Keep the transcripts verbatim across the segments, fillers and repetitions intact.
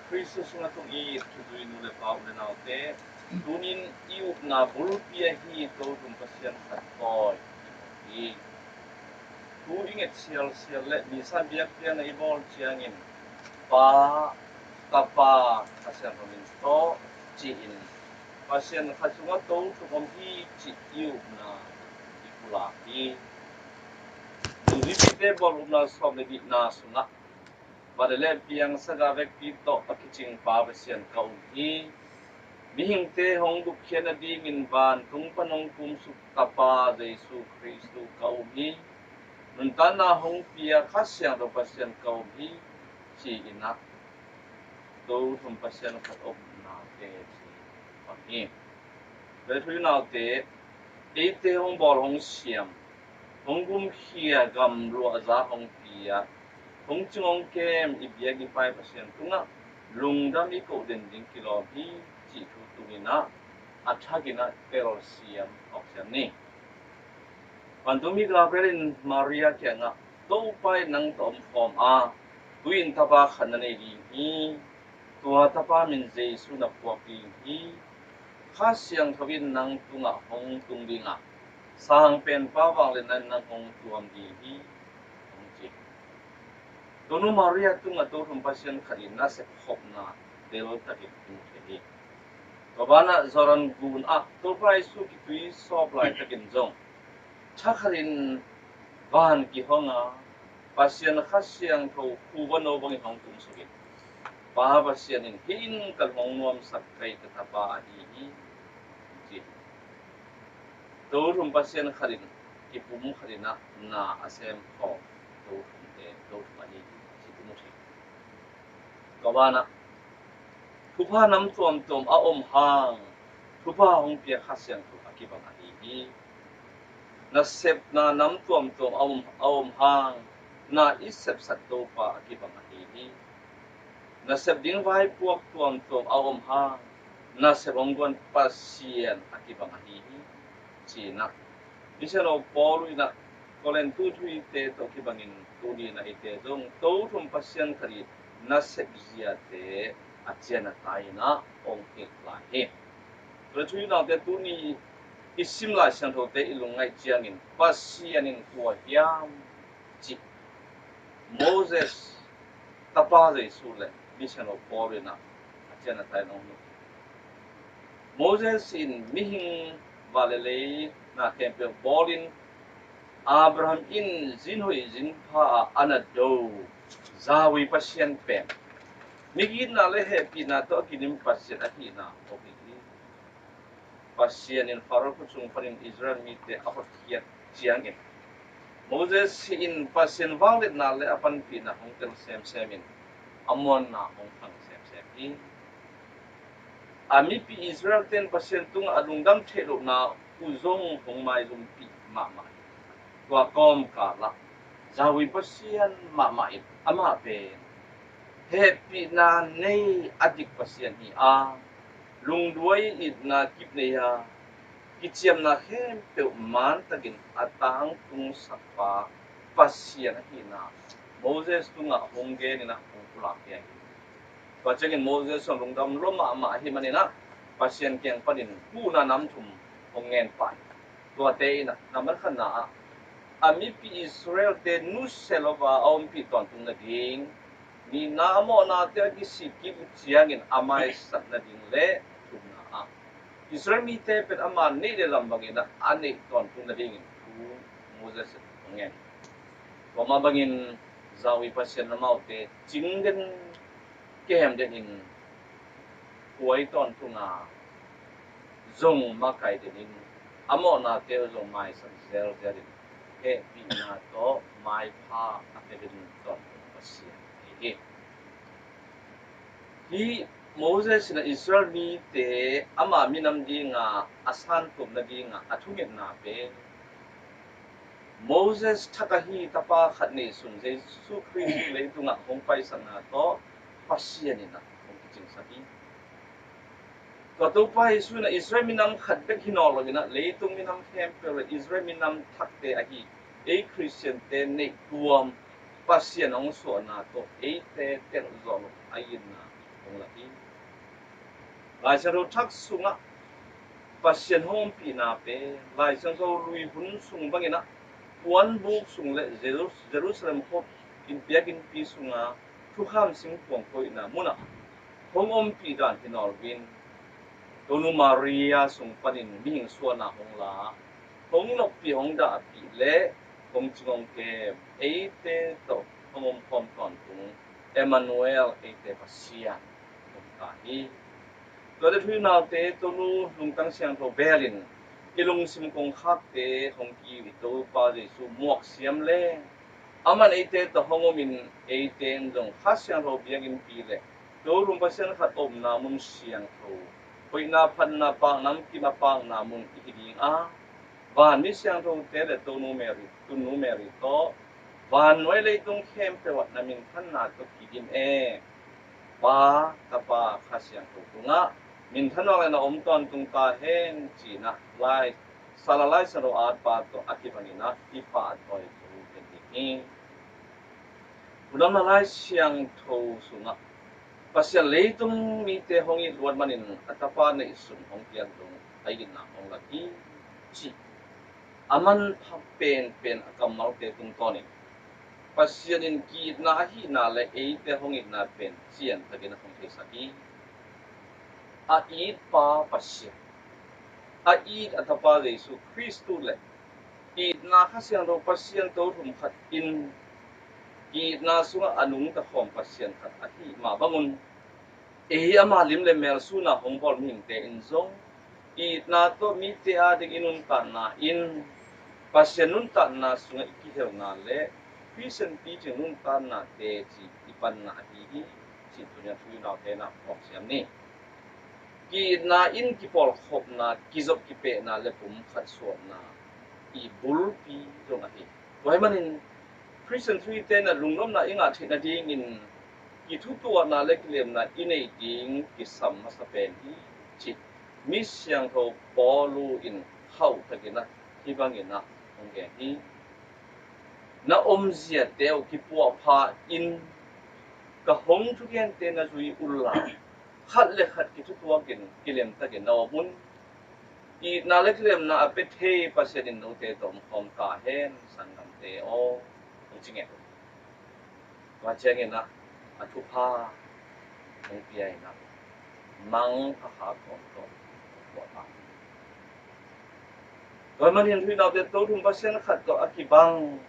Khristu sungah tung i thuzui nu le pa u le naute, tunin i upna bulpi ahi Tothum Pasian khat tawi hi. Thu i nget sialsial le misa biakpiakna i bawl ciangin Pa, Tapa, Pasian hong in tawh ci-in Pasian khat sungah Tothum om hi cih i upna i pulak hi. Nuzipite bawl upna sawm le nihna sungah Vanleh piang saga vekpi tawh a kicing Pa Pasian ka um hi. Mihingte hong gupkhiat nadingin vantung pan hong kumsuk Tapa Jesu Khristu ka um hi. Nuntakna hong pia Kha Siangtho Pasian ka um hi, ci-in ah Tothum Pasian khat omna teci bang hi. Tua thu i naute, eite hong bawl hong siam, hong gumkhia, gamluah za hong pia, hong cing hong kem i biak i pai Pasian tungah lungdam i koh den ding kilawm hi, cih thu tungin ah a thakin ah telsiam awksiam ni. Vantung mi Gabriel in Maria kiangah, Topa in nang tawh omkhawm a, tu-in tapa khat na nei ding hi. Tua tapa min Jesu na phuak ding hi. Kha Siangtho in nang tungah hong tung ding a, Sang Penpa vangliatna in nang hong tuam ding hi, hong ci. Tonu Maria tungah Tothum Pasian khat in nasep khopna teltakin i mu thei hi. Tua banah Jordan gun ah Topa Jesu kitui sawp laitakin zong thakhatin van kihong a, Pasian Kha Siangtho khuva no bangin hong kumsukin, Pa Pasian in, hih in kan hong nuamsak kei ka tapa ahi hi, ci. Tothum Pasian khatin kipum khatin ah na a sem khawm Tothum te, Tothum ahi hi, ci tung uh hi. Tua banah thupha nam tuamtuam a om hang thupha hong pia Kha Siangtho a kibang ahi hi. Nasepna nam tuamtuam a om, a om hang na i sepsak Topa a kibang ahi hi. Nasep ding vaipuak tuamtuam a om hang nasep hong guan Pasian a kibang ahi hi, ci-in ah Misiangtho Paul in ah Korintu thuhite tawh kibangin tuni-in ah eite zong Tothum Pasian khat i nasep ziate a cian a tai-in ah hong hilh lai hi. Tua thu i naute, tuni i sim Lai Siangthote i lungngaih ciangin Pasian in kua hiam cih Moses tapa Jesu le Misiangtho Paul in ah a cian a tai-in hong hilh. Moses in mihing, van le lei na khempeuh bawlin, Abraham in zinhoih zinpha ah a na do zaui Pasian pen migitna le hehpihna tawh a kidim Pasian ahihna hong hilh hi. Pasian in Faro khut sung panin Israel mite a hotkhiat ciangin Moses in Pasian vangliatna le a panpihna hong tel semsem in a muanna hong khang semsem hi. A mipi Israel-te in Pasian tungah a lungdam theih lohna uh zong hong maizumpih mahmah hi. Tua kawmkal ah zaui Pasian mahmah in amah pen hehpihna nei a dik Pasian hi a, lungduai itna kip nei a, kiciamna khempeuh mantakin a tangtung sakpa Pasian ahihna Moses tungah hong genin ah hong pulak hi. Tua ciangin Moses zong lungdam lua mahmah ahih manin ah Pasian kiang panin huhna nam thum hong ngen pah hi. Tuate in ah, nambat khatna ah, a mipi Israel-te nusia lo a a ompih tawntung nading, nihna a mawhnate a kisik kik uh ciangin a maisak nading le thumna ah Israel mite pen ama neih le lam bangin ah a neih tawntung nadingin thu Moses in hong ngen. Tua mah bangin zaui Pasian amaute cing den, kem den in, huai tawntung a zong makai den in, a mawhnate uh zong maisak zelzel in, hehpihna tawh maipha a pia den tawntung Pasian ahi hi. Hih Moses in ah Israel mite ama minam dinga a santuam nadinga a thungetna pen Moses thak ahi tapa khat neihsun Jesu Khrist leitungah hong paisakna tawh Pasian in ah hong kicingsak hi. Tua Topa Jesu in ah Israel minam khat bek hi nawn lo in ah leitung minam khempeuh le Israel minam thakte ahi ei Khristiante neih tuam Pasian hong suahna tawh eite telh zawh lo a itna hong lak hi. Lai Siangtho thak sungah Pasian hong ompihna pen Lai Siangtho lui hun sung bangin ah puanbuk sung le Jeru-, Jerusalem khua in biakinnpi sunga thukham singkuang koihna munah hong ompih dan hi nawn loin, Tonu Maria sung panin mihing suahna hong la, hong noppih, hong dahpih le hong cing hong kem, eite tawh hong omkhawm tawntung Emmanuel, eite Pasian hong ta hi. Tuate thu i naute, Tonu lungtang siangtho belin i lungsim kongkhakte hong ki-it i Topa Jesu muak siam le aman eite tawh hong omin, eite in zong Kha Siangtho biakinnpi le Tothum Pasian khat omna mun siangtho, hoihna, phatna, pakna kim a pakna mun i hi ding a, van mi siangthote le Tonu Mary, Tunu Mary tawh vannuai leitung khempeuh ah na minthanna tawh kidim e. Pa, Tapa, Kha Siangtho tungah minthan awk le na om tawntung ta hen, ci-in ah Lai, Sala Lai Siangtho atpa tawh a kibangin ah i pahtawi zo den ding hi. Vunamna Lai Siangtho sungah Pasian leitung mite hong it luat manin a Tapa neihsun hong piak dong a itna hong lak hi, ci a manpha penpen a kammalte tungtawnin Pasian in ki-itna ahihna le eite hong itna pen ciantakin a hong theisak hi. A it Pa Pasian, a it a Tapa Jesu Khristu le itna Kha Siangtho Pasian Tothum khat in itna sungah a nungta khawm Pasian khat ahih mah bangun, ei ama lim le mel suna hong bawl mihingte in zong itna tawh mite ading i nuntakna in Pasian nuntakna sungah i kihelna le Khristian picing nuntakna teci i panna ahi hi, cih tuni-a thu i naute na phawk siam ni. Ki-itna in kipawlkhopna, kizop kipehna le pumkhat suahna i bulpi zong ahi. Tua ahih manin Khristian thu i itna lunglawmna i ngah theih nadingin kithutuahna le kilemna i neih ding kisam masa pen hi, cih mi siangtho Paul in hauh takin ah hih bangin ah hong gen hi. Na omziate uh kipuahpha in ka hong thugente na zui unla, khat le khat kithutuakin kilemtakin na om un. Itna le kilemna a pia thei Pasian in note tawh omkhawm ta hen, sanggamte aw, hong ci ngen uh. Tua ciangin ah a thupha hong pia in ah mangpha kha kawmkawm hong puah ta. Tua ahih manin thu i naute, Tothum Pasian khat tawh a kibang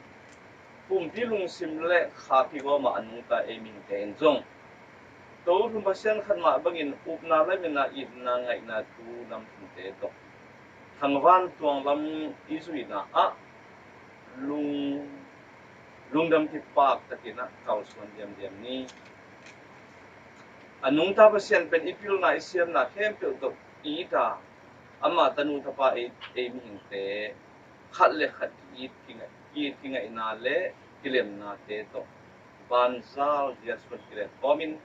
pumpi lungsim le kha kigawm a nungta ei mihingte in zong Tothum Pasian khat mah bangin upna, lametna, itna, ngaihna thu nam thumte tawh thangvan tuang lam i zuihna ah lung, lungdam kipak takin ah kalsuan diamdiam ni. A nungta Pasian pen i pilna, i siamna khempeuh tawh it a, ama tanu tapa ei, ei mihingte khat le khat ki-it kingaih, ki-it kingaihna le kilemnate tawh banzal ziatsuan kilen kawmin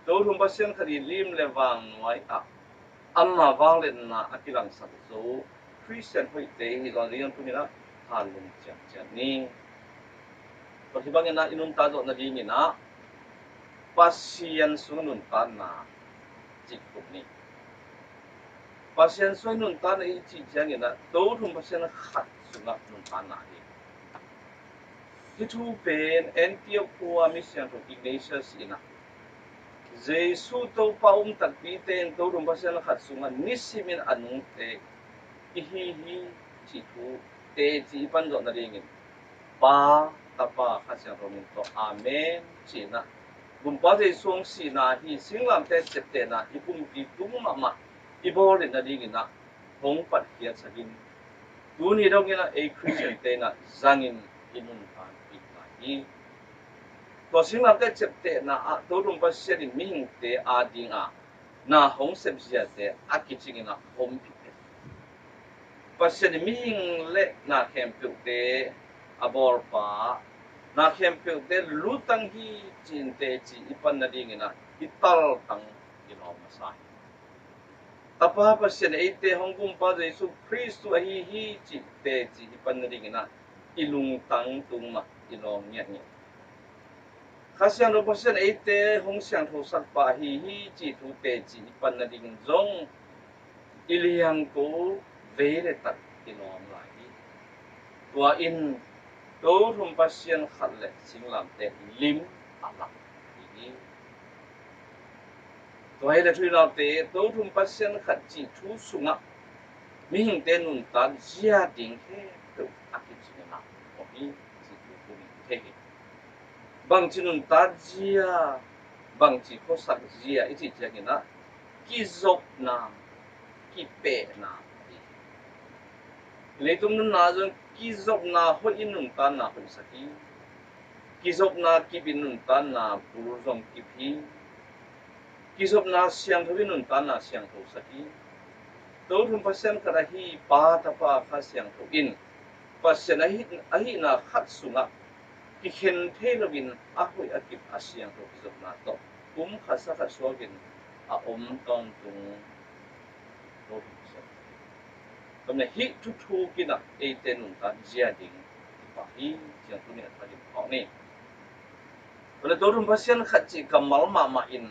Tothum Pasian khat i lim le vang nuai ah ama vangliatna a kilangsak zo Khristian hoihte i hih nadingin tuni-in ah tha lung ciamciam ni. Tua hih bangin ah i nuntak zawh nadingin ah Pasian sungah nuntakna cih khum ni. Pasian sungah nuntakna i cih ciangin ah Tothum Pasian khat sungah nuntakna hi. Hih thu pen Antioch khua mi siangtho Ignatius in ah Jesu Topa um takpite in Tothum Pasian khat sungah nisimin a nungte i hi hi cih thu teci i pan zawh nadingin Pa, Tapa, Kha Siangtho min tawh Amen ci-in ah Gumpa Jesu hong sihna ahi singlamteh ciaptehna i pumpi tung mahmah i bawl theih nadingin ah hong patkhiatsak in, tuni dongin ah ei Khristiante in ah zangin i nuntakpih lai hi. Tua singlamteh ciaptehna ah Tothum Pasian in mihingte ading a na hong sepziate a kicingin ah ompih pen Pasian in mihing le na khempeuhte a bawlpa, na khempeuhte lutang hi ci-in teci i pan nadingin ah i taltang i lawm masa hi. Tapa Pasian eite hong Gumpa Jesu Khristu ahi hi cih teci i pan nadingin ah i lungtang tung mah i lawm ngiatngiat. Kha Siangtho Pasian eite hong siangthosak pah ahi hi cih thu teci i pan nading zong i liangko vei le tak i lawm lai hi. Tua in Tothum Pasian khat le singlamteh lim a lak hi. Tua hi le thuinaute, Tothum Pasian khat cih thu sungah mihingte nuntak zia ding khempeuh a kicingna om hi cih thu kong thei hi. Bangci nuntak zia, bangci khuasak zia i cih cianginah kizopna, kipehna ahi hi. Leitung nunna zong kizopna hoih in nuntakna hoihsak hi. Kizopna kip in nuntakna bul zong kip hi. Kizopna siangtho in nuntakna siangthosak hi. Tothum Pasian khat ahi Pa, Tapa, Kha Siangtho in Pasian ahi, ahihna khat sungah kikhen thei loin a hoih a kip a siangtho kizopna tawh kum khat sa khat suakin a om tawntung Tothum Pasian. Tua manin hih thu thukinah eite nuntak zia ding i pah hi. Ciang tuni a thakin phawk ni. Tua le Tothum Pasian khat cih kammal mahmah in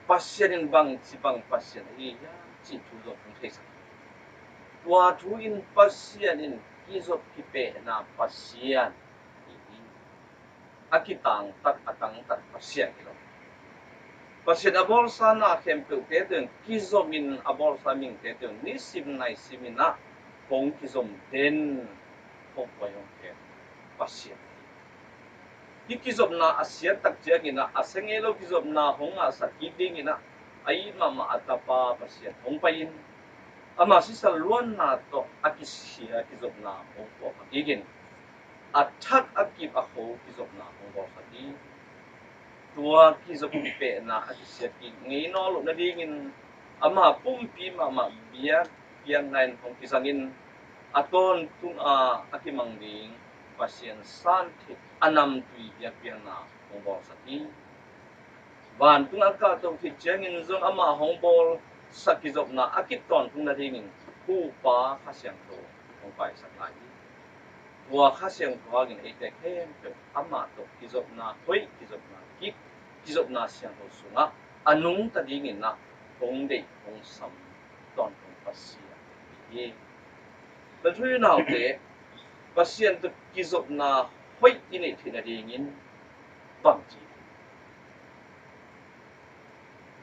Pasian in bangci bang Pasian ahi hiam cih thu zong hong theisak hi. Tua thu in Pasian in kizop kipehna Pasian ahi hi. A kitangtak a tangtak Pasian hi lo. Pasian a bawlsa na khempeuhte teng kizom in a bawlsa mihingte teng nisim naisim inah hong kizom den, hong poi hong khen Pasian hi. Hih kizopna a siat tak cianginah a sia ngei lo kizopna hong ngahsak kik dinginah a it mahmah a Tapa Pasian hong pai-in ama sisan luanna tawh a kisia kizopna hong puak kikin a thak a kip a kho kizopna hong bawlsak hi. Tua kizop kipehna a kisiat kik ngei nawn loh nadingin ama pumpi mahmah biak piakna in hong kizangin a tawntung a a kimang ding Pasian san theih a namtui biakpiakna hong bawlsak hi. Vantung a kahtoh khit ciangin zong amah hong bawlsak kizopna a kip tawntung nadingin Pu, Pa, Kha Siangtho hong paisak lai hi. Tua Kha Siangtho hangin eite khempeuh amah tawh kizopna hoih, kizopna kip, kizopna siangtho sungah a nungta dinginah hong deih hong sam tawntung Pasian hi. Tua thu thunaute, Pasian tawh kizopna hoih i neih theih nadingin bangci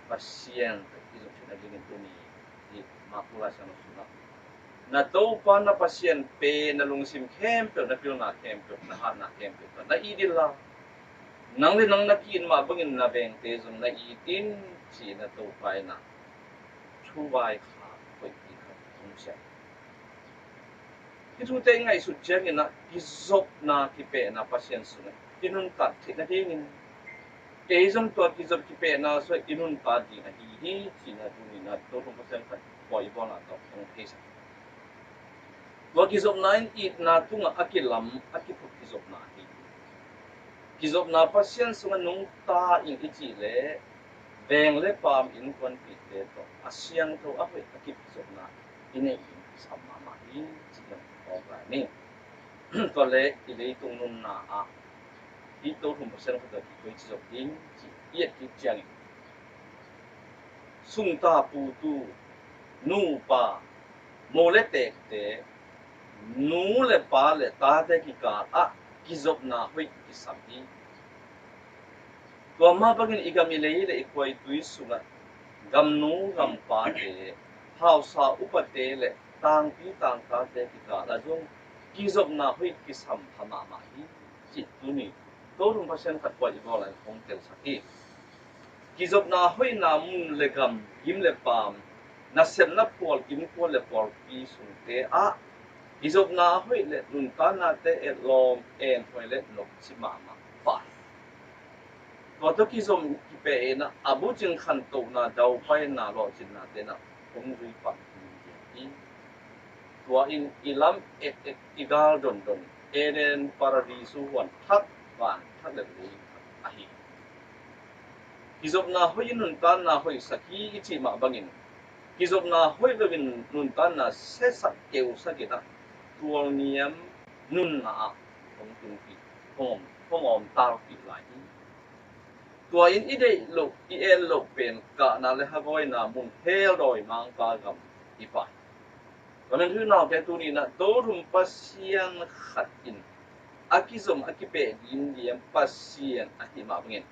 Pasian tawh kizop theih nadingin tuni hih Marku Lai Siangtho sungah na Topa na Pasian pen na lungsim khempeuh, na pilna khempeuh, na hatna khempeuh tawh na it inla, nang le nang na ki-it mah bangin na vengte zong na it in, ci-in na Topa in a thu vaikhak hoihpi khat hong ciah hi. Hih thute i ngaihsut ciangin ah kizopna kipehna Pasian sungah i nuntak theih nadingin ei zong tua kizop kipehna sungah i nuntak ding ahi hi, cihna tuni-in ah Topa Pasian khat pua i bawlna tawh hong theisak hi. Tua kizopna in itna tungah a kilam a kiphut kizopna ahi hi. Kizopna Pasian sungah nungta ing i cih leh veng le paam innkuanpihte tawh a siangtho a hoih a kip kizopna i neih ding kisam mahmah hi, cih hong phawk lai ni. Tua leh i leitung nunna ah hih Topa Pasian khat tawh kikoih kizop ding cih i et kik ciangin sungta putu, nupa, mo le teekte, nu le pa le tate kikal ah kizopna hoih kisam hi. Tua mah bangin i gam i lei le i khua i tui sungah gamnu gampate, hausa upate le tangpi tangtate kikal ah zong kizopna hoih kisam pha mahmah hi, cih tuni Topa Pasian khat pua i bawl lai hong telsak hi. Kizopna hoihna mun le gam, gim le paam, nasepna phual, innkuan le pawlpi sungte ah kizopna hoih le nuntaknate etlawm, enhuai le nopci mahmah pah hi. Tua tawh kizom kipeh in ah a bucing khantohna, daupaina, lawhcinna te in ah hong zui pah hi. Tua in i lam et et, i gal dondon Eden Paradisu huan thak, van thak le lei thak ahi hi. Kizopna hoih in nuntakna hoihsak hi i cih mah bangin kizopna hoih loin nuntakna siasak keusak in ah tualniam nunna ah hong tunpih, hong om, hong om talpih lai hi. Tua in i deih loh, i et loh pen kahna le hagawina mun hel dawimangpa gam i pai. Tua man thunaute, tuni in ah tothum Pasian khat in a kizom a kipeh ding lian Pasian ahih mah bangin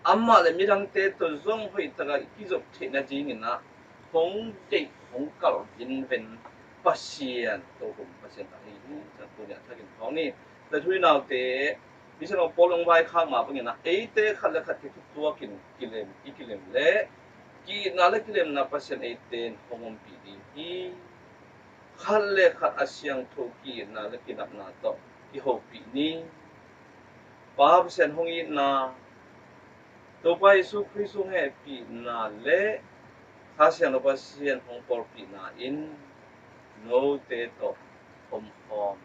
amah le midangte tawh zong hoih takin i kizop theihna dingin ah hong deih, hong kalh venven Pasian, tothum Pasian khat hi hi. Ciang tuni a thakin phawk ni. Tua thunaute, Misiangtho Paul hong vaikhak mah bangin ah eite khat le khat kithutuakin kilem, i kilem leh ki-itna le kilemna Pasian eite in hong ompih ding hi. Khat le khat a siangtho ki-itna le kinapna tawh kihopih ni. Pa Pasian hong itna, Topa Jesu Khrist hong hehpihna le Kha Siangtho Pasian hong pawlpihna in note tawh omkhawm